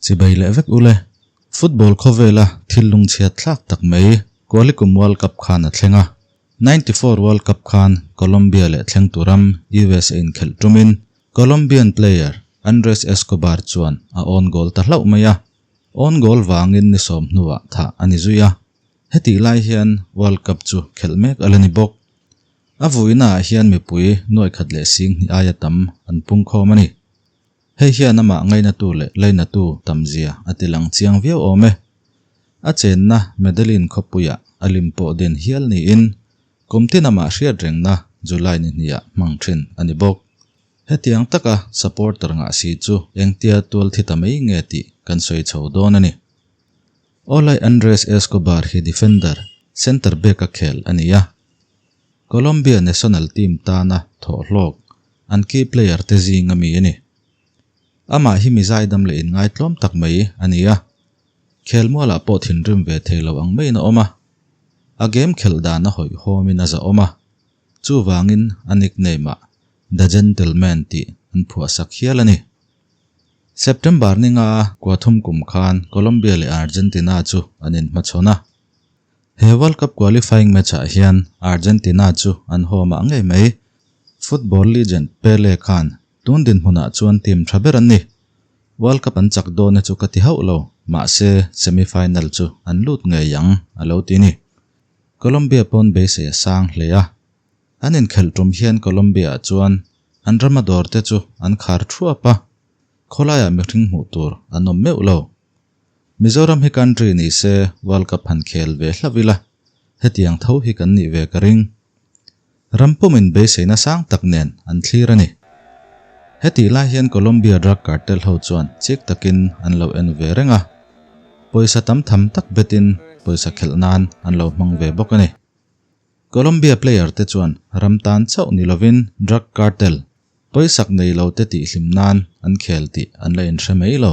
Chibai leh vek ule. Football khawvela thil lungchhiat thlak tak mai Kualikum World Cup khan a thleng a. 94 World Cup khan Colombia leh thlengtu ram USA inkhelh tumin Colombian player Andres Escobar chuan a own goal ta hlauh mai a. Own goal vangin ni sawm hnuah thah a ni zui a. Hetih lai hian World Cup chu khelh mek a la ni bawk. A vuinaah hian mipui nuaih khat leh sing hnih aia tam an pungkhawm a ni. Hei hian amah ngainatu leh lainatu tamzia a ti lang chiang viau awm e. A chenna Medellin khawpuiah a lim pawh din hial niin kum tin amah hriat rengna July ni hniah hmang thin a ni bawk. Hetiang taka supporter ngah si chu engtia tual thi ta mai nge tih kan sawi chho dawn a ni. Awlai Andres Escobar hi defender, centre back a khel a ni a. Colombia national team tana thawhhlawk an key player te zing a mi a ni. Amah hi mi zaidam leh inngaitlawm tak mai a ni a, khelmualah pawh thinrim ve thei lo ang maiin a awm a. A game khelh dan a hawihhawmin a zahawm a, chuvangin a nickname ah The Gentleman tih an phuahsak hial a ni. September ninga kuathum kum khan Colombia leh Argentina chu an inhmachhawn a. He World Cup qualifying match ah hian Argentina chu an haw mah ngei mai. Football legend Pele khan tun dinhmunah chuan team tha ber an ni. World Cup an chak dawn e chu ka ti hauh lo, mahse semi-final chu an lut ngei ang a lo ti ni. Colombia pawn beisei a sang hle a. An inkhelh tum hian Colombia ah chuan an rama dawr te chu an khar thuap a, khawlaiah mihring hmuh tur an awm meuh lo. Mizoram hi country ni se World Cup han khel ve hlauh ila, hetiang tho hi kan nih ve ka ring. Ram pumin beiseina sang tak nen an thlir a ni. Hetih lai hian Colombia drug cartel ho chuan chik takin an lo en ve reng a, pawisa tam tham tak betin pawisa khelh nan an lo hmang ve bawk a ni. Colombia player te chuan ram tan chauh ni lovin drug cartel pawisak nei lo te tihhlim nan an khel tih an la inhre mai lo.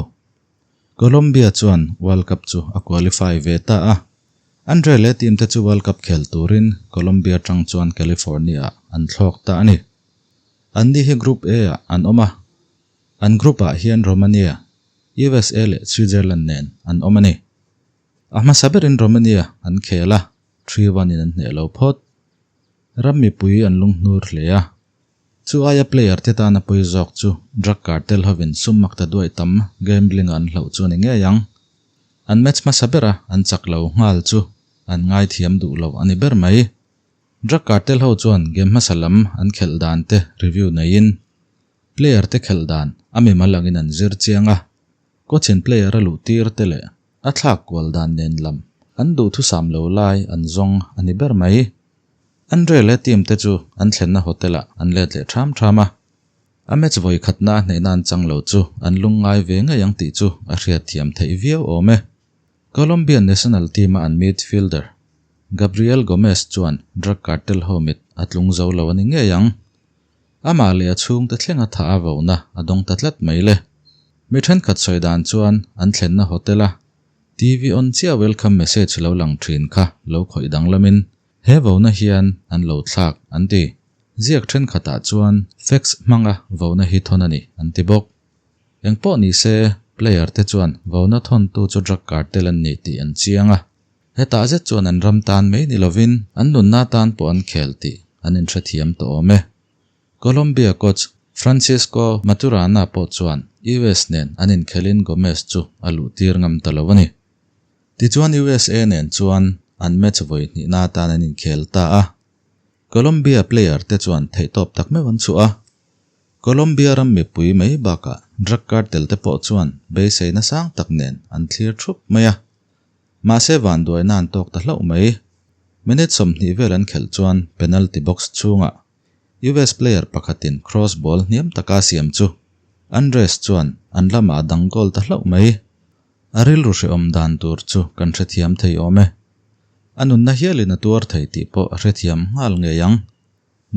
Colombia chuan World Cup chu a qualify ve ta a, Andre leh team te chu World Cup khel turin Colombia tang chuan California ah an thlawk ta a ni. Anni hi Group A ah an awm a, an group ah hian Romania, USA leh Switzerland nen an awm a ni. A hmasa berin Romania an khel a, 3-1 in an hneh lo phawt. Ram mipui an lunghnur hle a, Chu aia player te tana pawi zawk chu drug cartel hovin sum mak ta duai tam gambling a an hloh chu a ni ngei ang. An match hmasa bera an chak lo nghal chu an ngaithiam duh lo a ni ber mai. Drug cartel ho chuan game hmasa lam an khelh dan te review neiin player te khelh dan a mimal angin an zir chiang a, coach in player a luh tir te leh a thlak kual dan nen lam an duhthusam lo lai an zawng a ni ber mai. Andre leh team te chu an thlenna hotel ah an let leh ṭham ṭham a. A match vawi khatna a hnehna an chang lo chu an lungngai ve ngei ang tih chu a hriatthiam theih viau awm e. Colombian national team a an midfielder Gabriel Gomez chuan drug cartel ho mit a tlung zo lo a ni ngei ang. Amah leh a chhungte thlenga tha a vona a dawng ta tlat mai le. Mi thenkhat sawi dan chuan an thlenna hotel a TV on chiah welcome message lo lang thin kha lo khawih danglamin He vona hian an lo thlak an ti. Ziak thenkhatah chuan fax hmanga vona hi thawn a ni an ti bawk. Engpawh ni se, player te chuan vona thawntu chu drug cartel an ni tih an chiang a. Hetah zet chuan an ram tan mai ni lovin an nunna tan pawh an khel tih an inhrethiam tawh awm e. Colombia coach Francisco Maturana pawh chuan US nen an inkhelin Gomez chu a luhtir ngam ta lo a ni. Tichuan USA nen chuan an match vawi hnihna atan an inkhel ta a. Colombia player te chuan theihtawp tak meuh an chhuah a. Colombia ram mipui mai bakah drug cartel te pawh chuan beiseina sang tak nen an thlir thup mai a. Mahse vanduaina an tawk ta hlauh mai. Minute 20 vel an khelh chuan penalty box chhungah US player pakhatin cross ball hniam taka siam chu Andres chuan an lamah a dang goal ta hlauh mai. A rilru hrehawm dan tur chu kan hrethiam thei awm e. A nunna hialin a tuar thei tih pawh a hrethiam nghal ngei ang.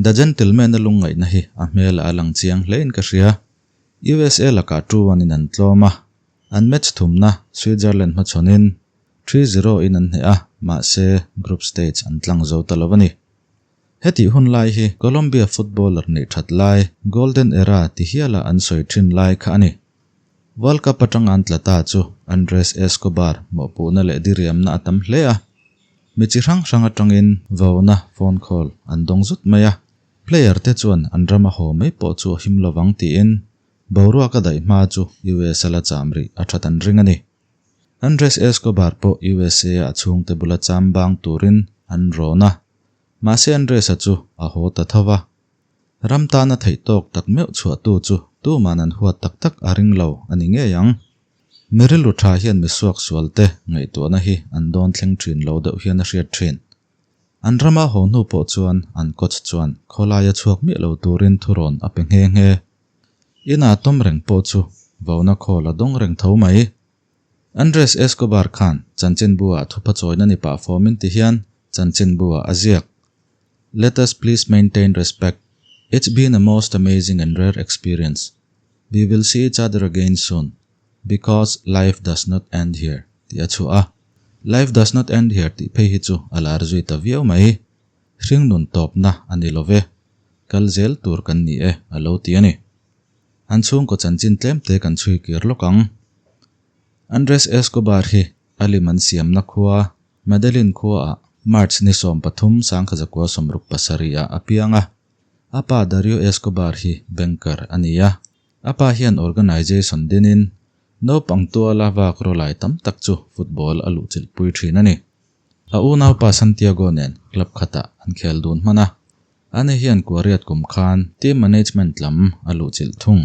The Gentleman-a lungngaihna hi a hmelah a lang chiang hlein ka hria. USA lakah 2-1 in an tlawm a, an match thumna Switzerland hmachhawnin 3-0 in an hneh a, mahse group stage an tlang zo ta lo a ni. Hetih hun lai hi Colombia footballer neih that lai Golden Era ti hiala an sawi thin lai kha a ni. World Cup atang an tla ta chu Andres Escobar mawhpuhna leh diriamna a tam hle a. Mi chi hrang hrang atangin vauna phone call an dawng zut mai a. Player te chuan an rama haw mai pawh chu a him lovang tiin boruak a daih hma chu US a la cham rih a that an ring a ni. Andres Escobar pawh USA a chhungte bula cham bang turin an rawn a. Mahse Andres-a chu a haw ta tho va. Ram tana theih tawk tak meuh chhuahtu chu tuman an huat tak tak a ring lo a ni ngei ang. Mi rilru tha hian mi suak sual te ngaihtuahna hi an dawn thleng thin lo deuh hian a hriat thin. An rama haw hnu pawh chuan an coach chuan khawlaia chhuak miah lo turin thurawn a pe nghe nghe. Ina tawm reng pawh chu vauna khawl a dawng reng tho mai. Andres Escobar khan chanchinbu-ah thupa chawina ni pah fawmin ti hian chanchinbu-ah a ziak, Let us please maintain respect. It's been a most amazing and rare experience. We will see each other again soon. Because life does not end here tih a chhuah a. Life does not end here tih phei hi chu a lar zui ta viau mai. Hring nun tawpna a ni lo ve. Kal zel tur kan ni e a lo ti a ni. An chhungkaw chanchin tlem te kan chhui kir lawk ang. Andres Escobar hi a lim an siamna khua Medellin khuaah March ni 13 1967 ah a piang a. A pa Dario Escobar hi banker a ni a. A pa hian organisation dinin naupang tuala vak rawlai tam tak chu football a luhchilh pui thin a ni. A unaupa Santiago nen club khatah an khel dun hman a. Ani hian Kuariat kum khan team management lam a luhchilh thung.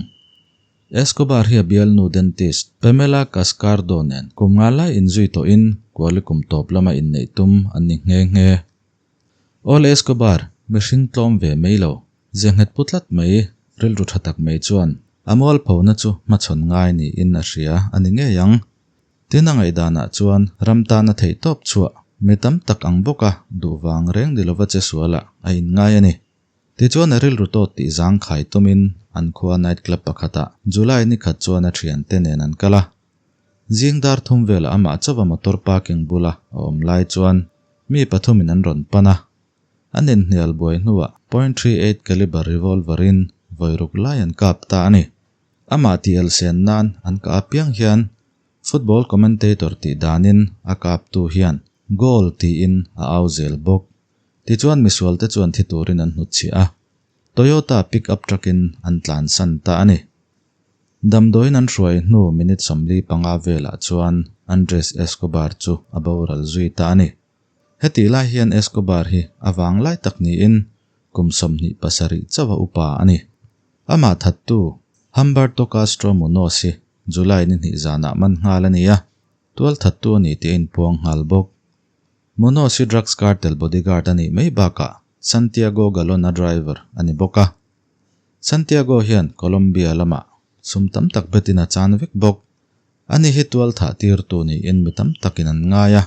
Escobar hi a bialnu dentist Pamela Cascardo nen kum nga lai inzui tawhin kuali kum tawp lama inneih tum an ni nghe nghe. Awl Escobar, mihring tlawm ve mai lo, ze nghet pu tlat mai, rilru tha tak mai chuan a mualphona chu hmachhawn ngai niin a hria a ni ngei ang. Tin a ngaihdanah chuan ram tana theih tawp chhuah mi tam tak ang bawka duh vang reng ni lova che sualah a inngai a ni. Tichuan a rilru tawt tih zang khai tumin an khua night club pakhatah July ni khat chuan a thiante nen an kal a. Zing dar thum velah amah chauha motor parking bula a awm lai chuan mi pathumin an rawn pan a. An inhnial buai hnuah .38 caliber revolver in vawi ruk lai an kap ta a ni. Amah tih elsen nan an kah apiang hian football commentator tih danin a kaptu hian goal tiin a au zel bawk. Tichuan misualte chuan thi turin an hnutchhiah a, Toyota pick up truck in an tlansan ta a ni. Damdawiin an hruai hnu minute 45 velah chuan Andres Escobar chu a boral zui ta a ni. Hetih lai hian Escobar hi a vang lai tak niin kum 27 chauha upa a ni. Amah thattu Humberto Castro Munoz hi July ni hnih zanah man nghal a ni a, tual thattu a ni tih a inpuang nghal bawk. Munoz hi drugs cartel bodyguard a nih mai bakah Santiago Galon-a driver a ni bawk a. Santiago hian Colombia lamah sum tam tak betin a chan vek bawk. Ani hi tual thah tirtu niin mi tam takin an ngai a.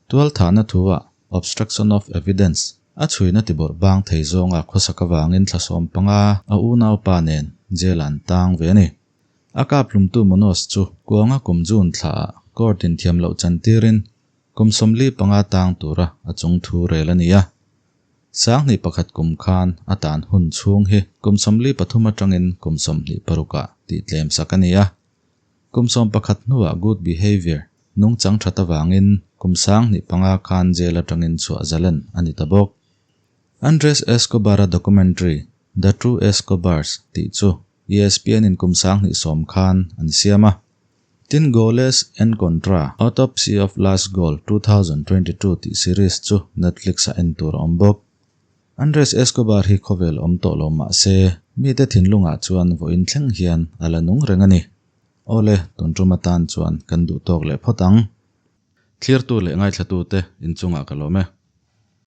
Tual thahna thuah obstruction of evidence a chhuina tibawrh bang thei zawnga khawsak avangin thla 15 a unaupa nen jail an tang ve a ni. A kap hlumtu Munoz chu kuanga kum June thlaah court in thiam loh chan tirin kum 45 tang tura a chung thu rel a ni a. 2001 kum khan a tan hun chhung hi kum 43 atangin kum 26 ah tih tlem sak a ni a. Kum 11 hnuah good behavior nungchang that awangin kum 2005 khan jail atangin chhuah zalen a ni ta bawk. Andres Escobar-a documentary The True Escobars tih chu ESPN in kum 2010 khan an siam a. Tin Goles en Contra, Autopsy of Last Goal 2022 tih series chu Netflix a en tur a awm bawk. Andres Escobar hi khawvel awm tawh lo mah se, mite thinlungah chuan vawiin thleng hian a la nung reng a ni. Awle, tun tum atan chuan kan duh tawk leh phawt ang. Thlirtu leh ngaithlatute inchungah ka lawm e.